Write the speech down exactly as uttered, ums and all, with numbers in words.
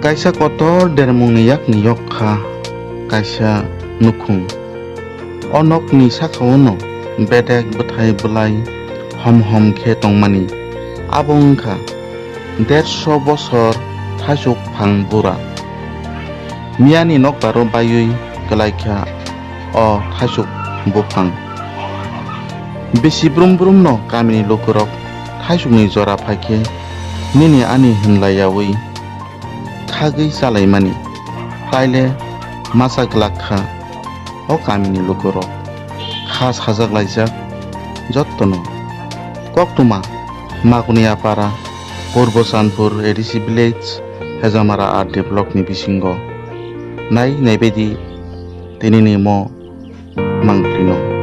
Kaisa kotor dermungni yakni yok kha kaisa nukhung. O nokni saka-o no bedek bwthai bwlai hom hom khe tongmani. Abo wngkha derso bosor thaisuk phang bura. Miyani nokbar-o baiwi kwlaikha o thaisuk buphang. Bisi brum brum no kamini lukurok thaisukni jora phaikhe nini ani hwnlaiyawi khagwi chalaimani, taile masa glak kha o kamini lukurok. Kha sajak laijak jottono. Koktwma, Makunia para, Purbo Sanpur A D C village, Hejamara R D block ni bisingo. Nai naibaidi tinini mo mangphlino.